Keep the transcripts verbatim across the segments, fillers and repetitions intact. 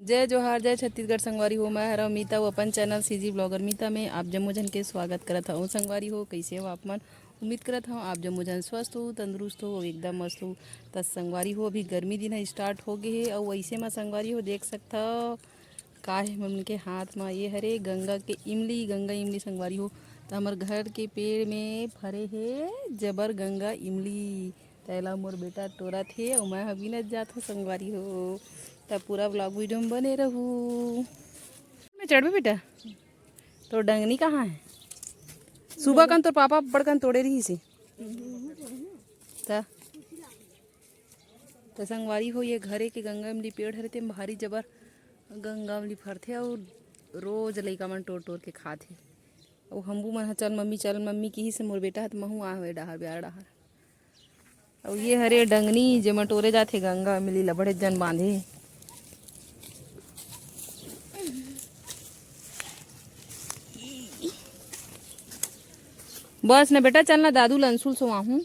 जय जोहार, जय छत्तीसगढ़ संगवारी हो। मैं हरव मीता, वो अपन चैनल सीजी ब्लॉगर मीता में आप जम्मो झन के स्वागत करत हवं। संगवारी हो, कइसे हो आप मन? उम्मीद करत हवं आप जम्मो झन स्वस्थ हो, तंदुरुस्त हो, एकदम मस्त हो। त संगवारी हो, अभी गर्मी दिन ह स्टार्ट हो गे हे, अउ अइसे म संगवारी हो देख सकथव का हे हमन के हाथ म, ये हरे गंगा के इमली, गंगा इमली संगवारी हो। त हमर घर के पेड़ में फरे हे जबर गंगा इमली। तेला मोर बेटा टोरत हे अउ मैं ह बीनत जात हंव संगवारी हो। त पूरा ब्लॉग वीडियो में बने रहू। मैं चढ़बे बेटा, तोर डंगनी कहाँ है? सुबह कन तोर पापा बड़कन तोड़े रहिस हे। त त संगवारी हो, ये घरे के गंगा इमली पेड़ हरे, तेम भारी जबर गंगा इमली फरथे अउ रोज लइका मन टोर टोर के खाथे। अउ हमू मन ह चल मम्मी, चल मम्मी किहिस हे मोर बेटा ह, त महू आहूं ए डहार, ब्यार डहार। अउ ये हरे डंगनी, जेमा टोरे जाथे गंगा इमली ल, बड़े जन बांधे। बस न बेटा, चल न दादू ल अंसुल सोवाहूं।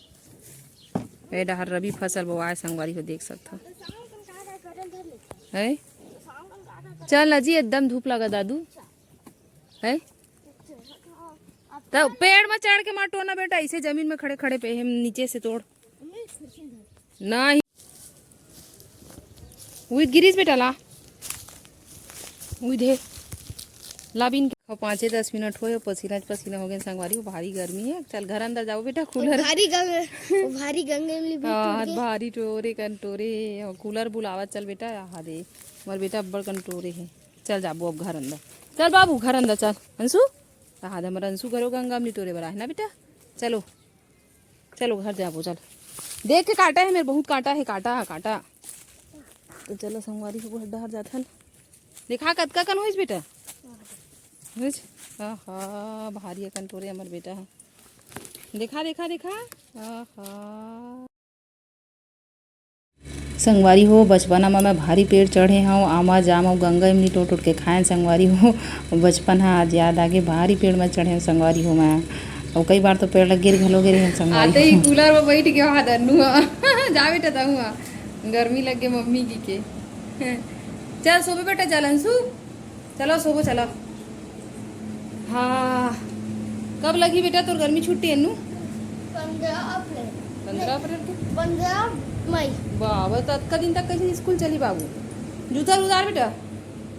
ए डहर रबी फसल बोआए संगवारी हो, देख सकथव। है? चल न जी, एकदम धूप लगा दादू। है? त पेड़ म चढ़ के मत टोरना बेटा, अइसे जमीन में खड़े खड़े पे हम नीचे से तोड़। नहीं। उई गिरिस बेटा, ला। उई दे। ला बीन के। पाँचे दस मिनट होए, पसीना पसीना हो गए संगवारी हो, भारी गर्मी है। चल घर अंदर जाबो बेटा, कूलर। भारी गंग, भारी गंगा इमली भी हाँ, टूट गए। भारी टोरे कन टोरे, कूलर बुलावा चल बेटा, आहा दे। हमर बेटा अब्बड़ कन टोरे है। चल जाबो अब घर अंदर। चल बाबू, घर अंदर चल। अंशु, आहा दे, हमर अंशु घरो गंगा इमली टोरे बर आहे ना बेटा। चलो। चलो घर जाबो, चल। देख के काटा है मेरे, बहुत काटा है, काटा, काटा। तो चलो संगवारी हो, घर डहर जाथन। देखा कतका कन होइस बेटा? होइस? आहा, भारी अकन टोरे हमर बेटा ह। देखा, देखा, देखा। आहा। संगवारी हो, बचपना म मैं भारी पेड़ चढ़े हंव, आमा, जाम अउ गंगा इमली टोट टोट के खाएन संगवारी हो। बचपन ह आज याद आगे, भारी पेड़ म चढ़े हंव संगवारी हो मैं। अउ कई बार तो पेड़ ल गिर घलो गे रेहेन संगवारी आते ही हो। कूलर म बैठ के वहां दन्नू ह। जा बेटा, तहूं ह। गर्मी लग गे मम्मी की के। चल सोबे बेटा, चल अंशु। चलो सोबो, चलो। हाँ, कब लगही बेटा तोर गर्मी छुट्टी अन्नू? पंद्रह अप्रैल। पंद्रह अप्रैल के? पंद्रह मई। बाबा, तो अतका दिन तक कैसे स्कूल चली बाबू? जूता ल उतार बेटा,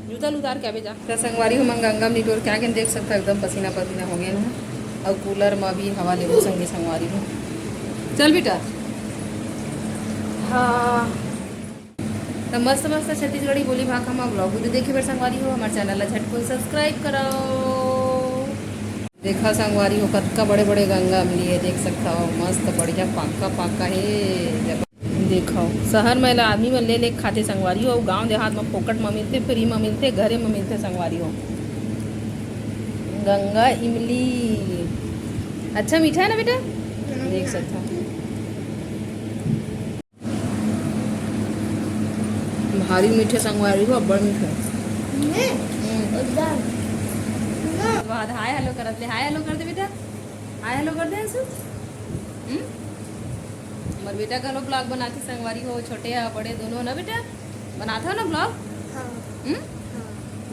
जूता ल उतार के आबे जा। त संगवारी हो, मन गंगा म निटोर के आगे देख सकता, एकदम पसीना पसीना हो गए ना। अउ कूलर म भी हवा लेबो संगे संगवारी हो। चल बेटा। हाँ। त मस्त मस्त छत्तीसगढ़ी बोली भाखा म vlog video देखे बर संगवारी हो, हमर channel ला झटकुन subscribe करव। देखा संगवारी हो, कतका बड़े बड़े गंगा इमली हे, देख सकता हो, मस्त बढ़िया पाका पाका हे। जब देखो, शहर म एला आदमी मन ले ले खाथे संगवारी हो, अउ गांव देहात म फोकट म मिलथे, free म मिलथे, घरे म मिलथे संगवारी हो। गंगा इमली अच्छा मीठा है ना बेटा? देख सकता। भारी मीठे संगवारी हो, अब्बड़ मीठे। हम्म। बाद हाय हेलो करत ले, हाय हेलो कर दे बेटा, हाय हेलो कर दे अंशु। हम्म? हमर बेटा घलो vlog बनाथे संगवारी हो, छोटे ह बड़े दोनों ना बेटा, बनाथव ना vlog? हाँ। हम्म? हाँ।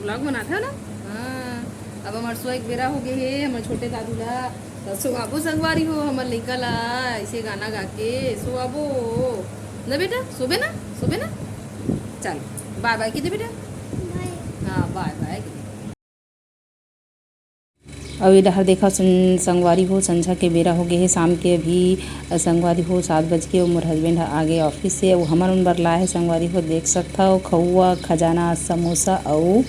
Vlog बनाथव ना? हाँ। अब हमर सोए के बेरा हो गे हे, हमर छोटे दादू ला त सुआबो संगवारी हो, हमर लइका ला ऐसे गाना गा के सुआबो। ना बेटा, सोबे ना, सोबे ना। चल, bye bye कहि दे बेटा। Bye। हाँ, bye bye कहि दे। अउ ये डहर देखा सं-, संगवारी हो, संझा के बेरा हो गे हे, शाम के अभी, अ, संगवारी हो, सात बज के, अउ मोर husband ह आगे office से, अउ हमर मन बर लाए हे संगवारी हो, देख सकथव, खउआ, खजाना, समोसा अउ,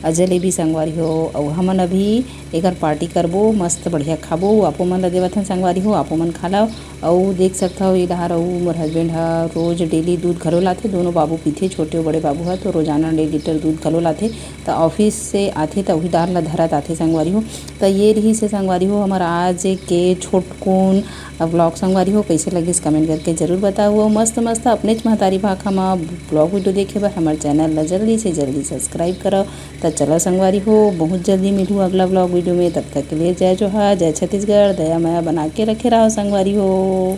अ, जलेबी संगवारी हो। अउ हमन अभी एकर party करबो, मस्त बढ़िया खाबो, आपो मन ल देवत हन संगवारी हो, आपो मन खा लव। अउ देख सकथव, ये डहर अउ मोर husband ह रोज daily दूध घलो लाथे, दोनों बाबू पीथे, छोटे अउ बड़े बाबू ह तो रोजाना डेढ़ लीटर दूध घलो लाथे। त office से आथे त उही डार ल धरत आथे संगवारी हो। त ये रिहिस हे संगवारी हो हमर आज के छोटकुन vlog संगवारी हो, कइसे लगिस comment करके जरूर बताओ। अउ मस्त मस्त अपनेच महतारी भाखा म vlog video देखे बर हमर channel ल जल्दी से जल्दी subscribe करव। त चलो संगवारी हो, बहुत जल्दी मिलहू अगला vlog video में। तब तक के लिए जय जोहार, जय छत्तीसगढ़, दया मया बना के रखे रहो संगवारी हो।